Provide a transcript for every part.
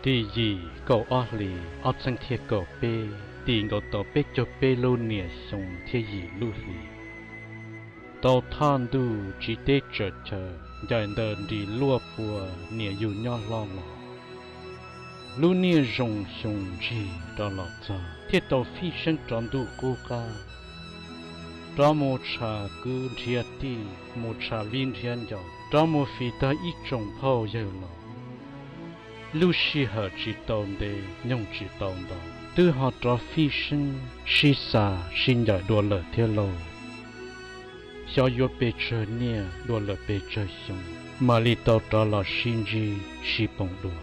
Tim yim kaum ob hlis ob txheeb thiab kaum peb, tim nkaus tau peb caug peb lub niam xyoo thiab yim lub hlis, tau thaj ntuj tsiv teb tsaws chaw, ncaim ntawm nrim luaj pua niam yug nyob hlob los. Lub niaj zoo xyoo ntsig rov los txog thiaj tau fij seeb rov ntuj qub qab, rov mus tsham kwv nrhiav tij, mus tsham vib nrhiav ncaus, rov mus fim tag ib tsoom phauj yawg laus. Lub sij hawm tsis tau ntev nyoog tsis tau ntau, twb ho rov fij seeb sib xa sib ncaim dua lawm thiab lauj. Xyov yuav pes tsawg niaj dua lawm pes tsawg xyoo, mam li tau rov los sib ntsib sib pom dua.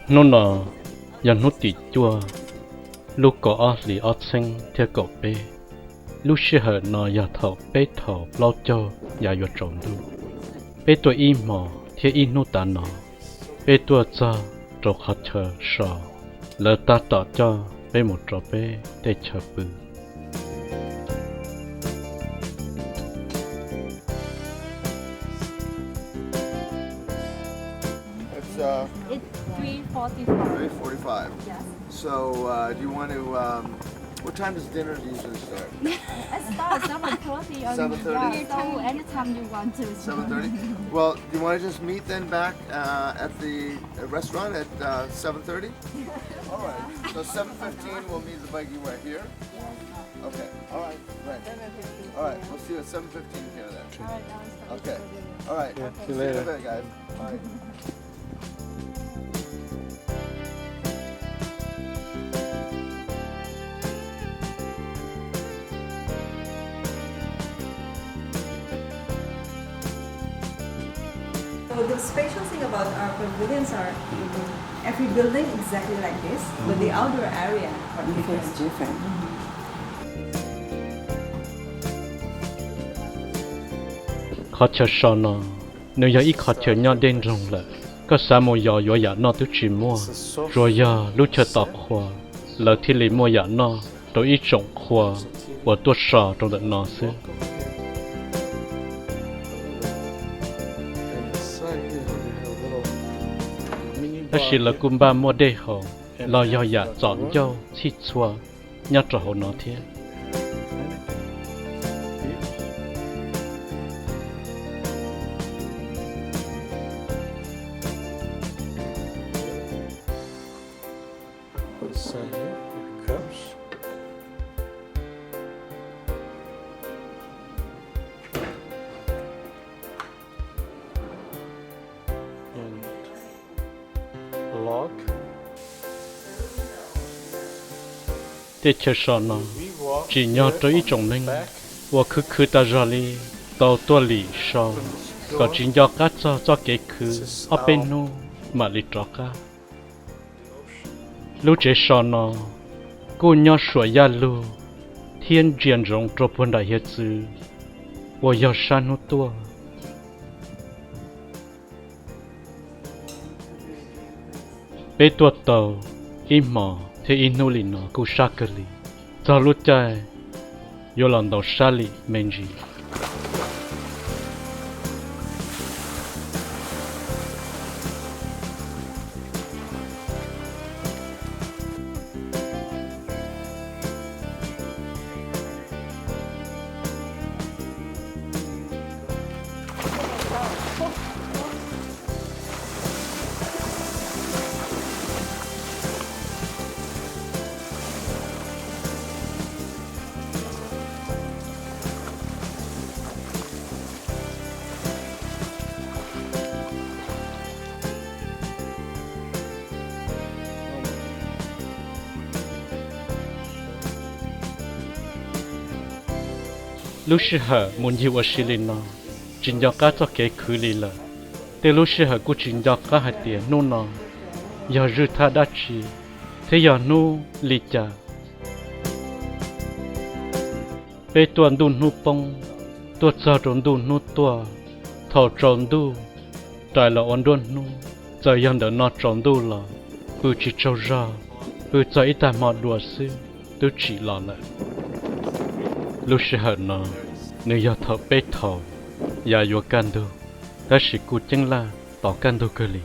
Hnub no yog hnub tim cuaj, lub kaum ob hlis ob txheeb thiab kaum peb. Lub sij hawm no yog thaum peb thaum plaub caug yav yuav tsaus ntuj. Peb tuaj ib hmos thiab ib hnub tas no, peb tuaj txog rau qhov chaw so, lawv tab tom coj peb mus rau peb tej chaw pw. It's, uh, It's three forty-five. Three forty-five. Yes. So, uh, do you want to, um, what time does dinner usually start? It starts seven thirty. Seven thirty? Yeah, so anytime you want to. Seven thirty? Well, do you want to just meet then back, uh, at the restaurant at, uh, seven thirty? All right. So seven fifteen, we'll meet the buggy right here. Okay. All right. Great. All right. We'll see you at seven fifteen here then. All right, Alex. Okay. All right. Yeah, see you later. See you in a bit, guys. Bye. So the special thing about our pavilions are every building exactly like this, but the outdoor area are different. It's different. Qhov chaw so no, nws yog ib qhov chaw nyob deb nroog lawm. Koj xav mus yos yuav yam noj twb tsis muaj, tsuas yog lub chaw tos qhua, lawv thiaj li muaj yam noj rau ib tsoom qhua uas tuaj so rau ntawm no xwb. Tab sis lawv kuj npaj muaj dej haus los yog yam txom ncauj txhij txhua nyob rau hauv no thiab. Tej chaw so no tsim nyog rau ib tsoom neeg uas khwv khwv tas zog li tau tuaj lim so kom tsis nco qab txog txoj kev khwv ob peb hnub mam li rov qab. Lub tsev so no kuj nyob suam yaj lug thiab ntsia ntsoov rau puag nram hiav txwv uas yog sab hnub tuaj. Peb tuaj tau ib hmos thiab ib hnub li no kuj sab kawg li, txog lub caij yuav los ntaus sab lim me ntsis. Lub sij hawm mus ncig ua si li no, tsis nco qab txoj kev khwv li lawm. Tej lub sij hawm kuj tsis nco qab hais tias hnub no yog zwj thaj dab tsi, thiab yog hnub li cas. Peb tuaj ntuj hnub poob, tuaj txog rau ntuj hnub tuaj, thaum tsaus ntuj rais los ua nruab hnub, txawm yog ntawm no tsaus ntuj los pw tsis tsaug zog, pw txog ib tag hmo dua xwb twb tsim los lawm. Lub sij hawm no, nws yog thaum peb thaum yav yuav kaj ntug, tab sis kuj ceeb laj tos kaj ntug kawg li.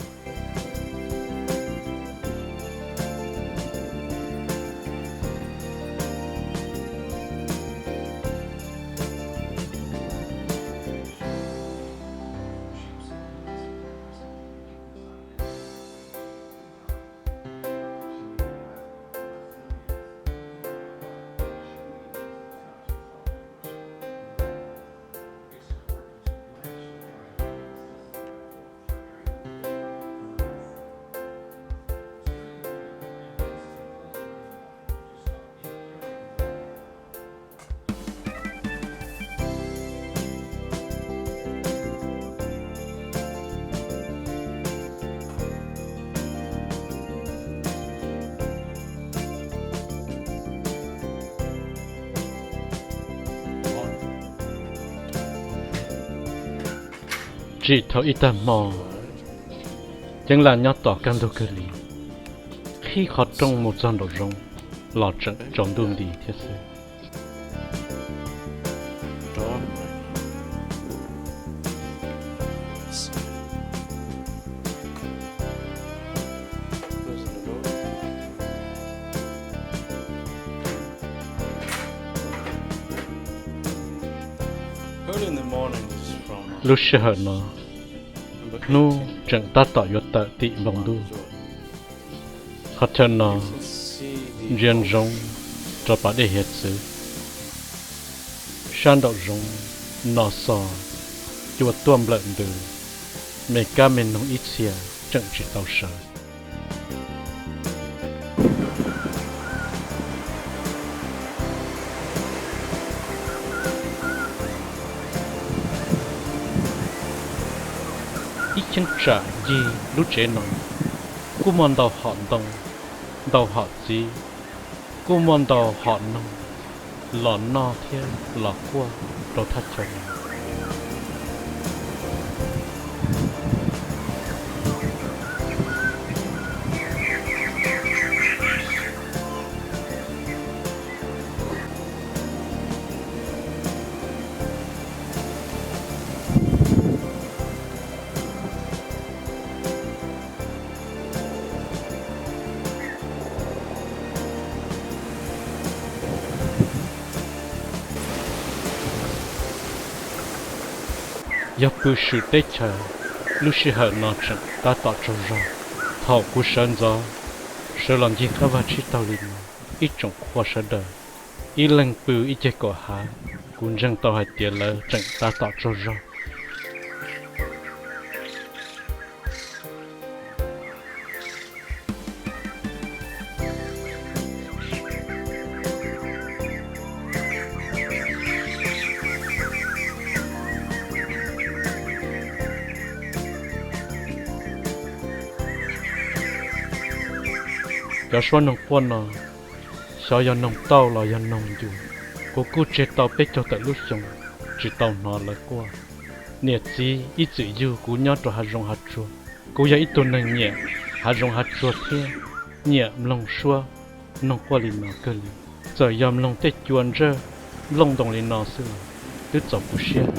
Tsim thaum ib tag hmo, ceeb laj nyob tos kaj ntug kawg li, qhib qhov rooj mus txog nraum zoov los tseem tsaus ntuj nti thiab xwb. Lub sij hawm no, hnub tseem tab tom yuav tawm tim npoo ntuj. Qhov chaw no ntsia ntsoov rau pas dej hiav txwv. Sab nraum zoov no xo cua tuaj nplawm ntws, me kab me noog ib txhia tseem tsis tau sawv. Ib cheeb tsam ncig lub tsev no kuj muaj ntau hom ntoo, ntau hom txiv, kuj muaj ntau hom noog los noj thiab los quaj rau thaj chaw no. Yog pw swm teb chaws, lub sij hawm no tseem tab tom tsaug zog. Thaum kuv sawv ntxov sawv los ncig qab vaj tsib taug li no, ib tsoom qhua sawv daws ib leeg pw ib ceg kaum hav, kuv ntseeg tau hais tias lawv tseem tab tom tsaug zog. Cov suab noog quaj no, xyov yog noog tauj los yog noog ncus. Kuv kuj tseg tau peb caug tawm lub xyoo tsis tau hnov lawv quaj. Niam txiv ib txwm yug kuv nyob rau hav zoov hav tsuag. Kuv yog ib tug neeg nyiam hav zoov hav tsuag thiab nyiam mloog suab noog quaj li no kawg li. Txawm yog mloog tej cua ntsawj nplooj ntoo li no xwb los twb txaus kuv siab.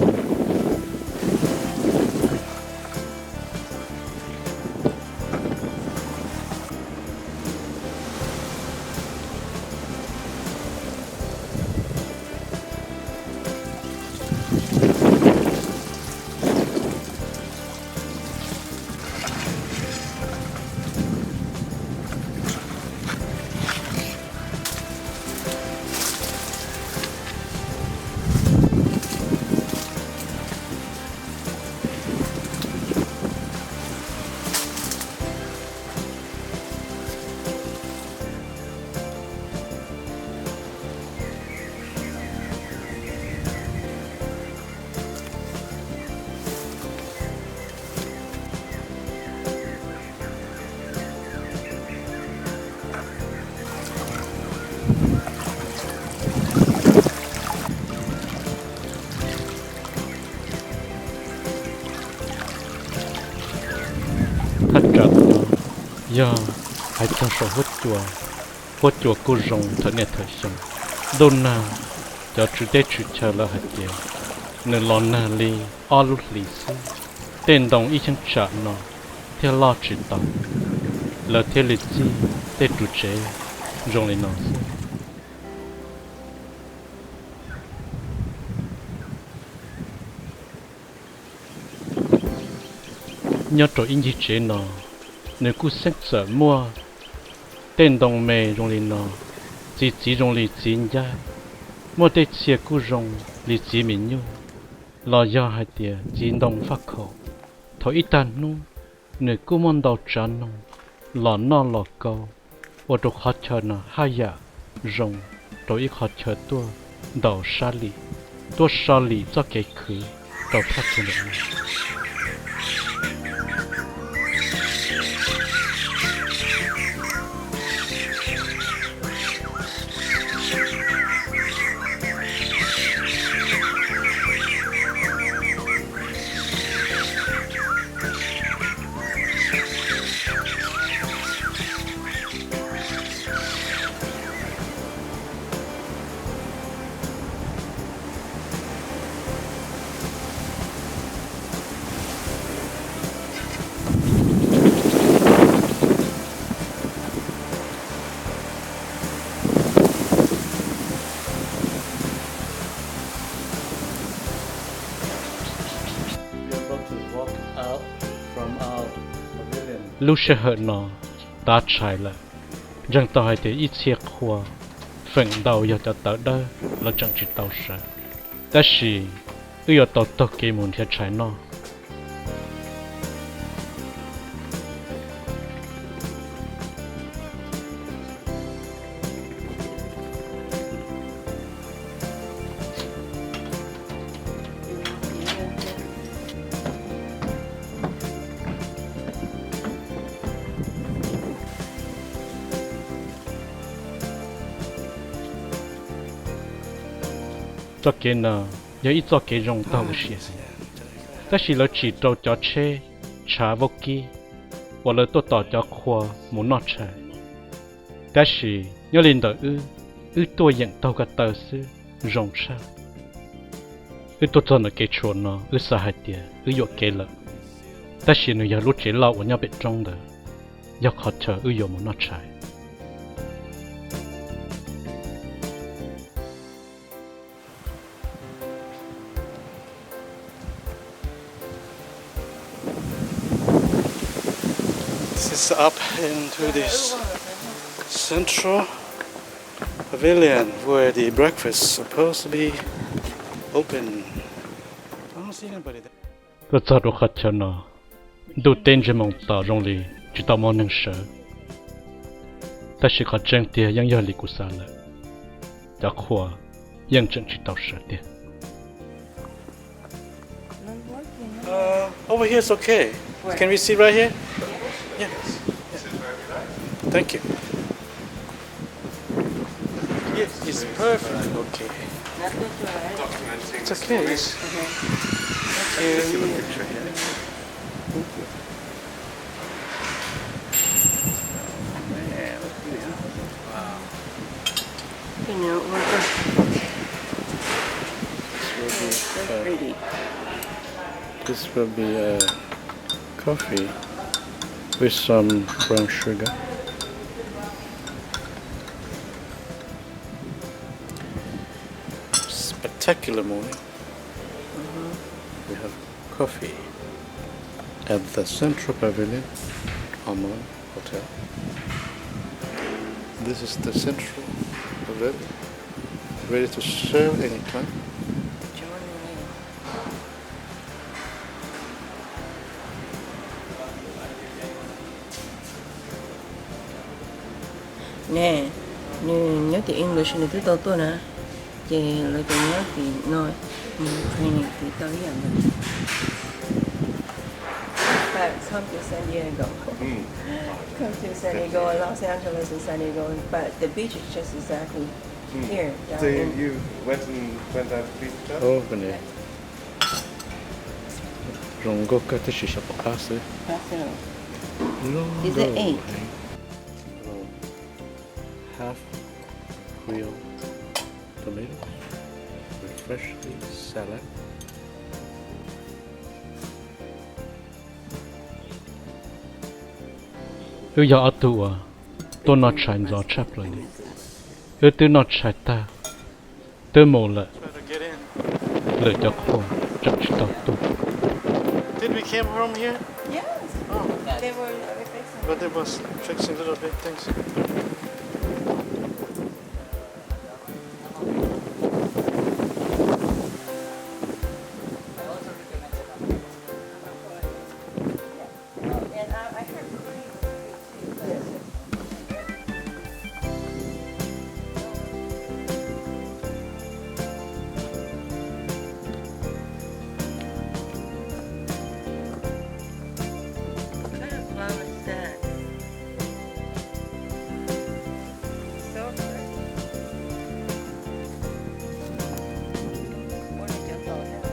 Yog hais txog saum huab cua, huab cua kuj zoo thawm niaj thawm xyoo. Ntuj nag, cov tswv teb tswv chaw lawv hais tias nws los nag li ob lub hlis xwb, tej ntoo ib cheeb tsam no thiaj loj tsis tau, lawv thiaj li txij tej ru tsev zoo li no xwb. Nyob rau ib ncig tsev no, nws kuj xeeb txawm muaj tej ntoo me zoo li no, txiv txiv zoo li txiv ncaib, muaj tej txhia kuj zoo li txiv me nyuj, los yog hais tias txiv ntoo faj khaum. Thaum ib tag hnub, nws kuj muaj ntau tsav noog los noj los kau, ua rau qhov chaw no haj yam zoo rau ib qhov chaw tuaj ntaus sab lim, tuaj so lim txoj kev khwv rau thaj chaw ntawm no. Lub sij hawm no tav tshais lawm, ntseeg tau hais tias ib txhia qhua feem ntau yog cov tawv dawb lawv tseem tsis tau sawv, tab sis wb yuav tau taug kev mus nrhiav tshais noj. Txoj kev no yog ib txoj kev zoo tag ua si heev, tab sis lawv tsim rau cov tsheb tshav vaub kib uas lawv tuaj tos cov qhua mus noj tshais. Tab sis nyob li ntawm wb, wb tuaj yeem taug ko taw xwb zoo tshaj. Wb tuaj txog ntawm kev tshuam no wb xav hais tias wb yuam kev lawm, tab sis nws yog lub tsev loj uas nyob pem roob ntawd, yog qhov chaw wb yuav mus noj tshais. This is up into this central pavilion where the breakfast supposed to be open. I don't see anybody there. Tuaj txog rau qhov chaw no, ntuj teb ntsej muag to zoo li tsis tau muaj neeg sawv, tab sis qhov tseeb tiag yeej yog li kuv xav lawm, cov qhua yeej tseem tsis tau sawv tiag. Uh, over here is okay. Can we sit right here? Yeah. Thank you. Yes, it's perfect. Okay. It's okay. It's, thank you. Thank you. Man, look at that. Wow. This will be, uh, coffee with some brown sugar. Spectacular morning. We have coffee at the Central Pavilion, Aman Hotel. This is the Central Pavilion, ready to serve anytime. Ne, nws nyob tim English nws twb tau tuaj na, ces lawv cov nyob tim no, nws training tim tau ib yam nkaus. But come to San Diego. Come to San Diego, Los Angeles and San Diego, but the beach is just exactly here. So you went and went that beach? Zoo nkauj kawg tab sis xyov puas qab xwb. These are eight. Half grilled tomato with freshly salad. Wb yog ob tug uas tuaj noj tshais ntxov tshaj plaws li. Wb twb noj tshais tag, twb mus lawm, lwm cov qhua tseem tsis tau tuaj. Did we came from here? Yes. Oh. They were fixing. But they was fixing little big things. And I, I heard Korean. What kind of flower is that? So pretty. Ua li cov tod thiab.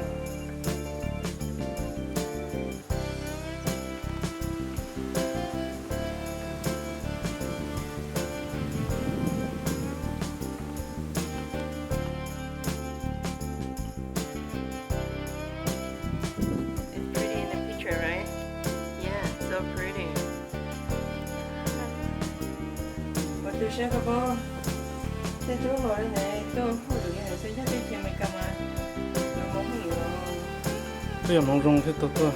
It's pretty in the picture, right? Yeah, so pretty. Ua tus sab koj paub, tej tub hluas li ntawd tuaj hauj lwm li ntawd xwb, yog tej chaw Amelikas mas los mus hauj lwm los. Twb yog hmoov zoo thiaj tau tuaj.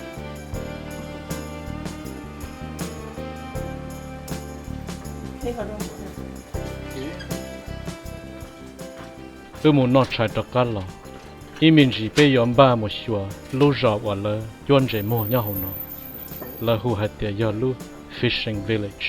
Wb mus noj tshais rov qab los, ib me ntsis peb yuav npaj mus xyuas lub zos uas lawv cuab ntses muag nyob hauv no. Lawv hu hais tias yog lub fishing village.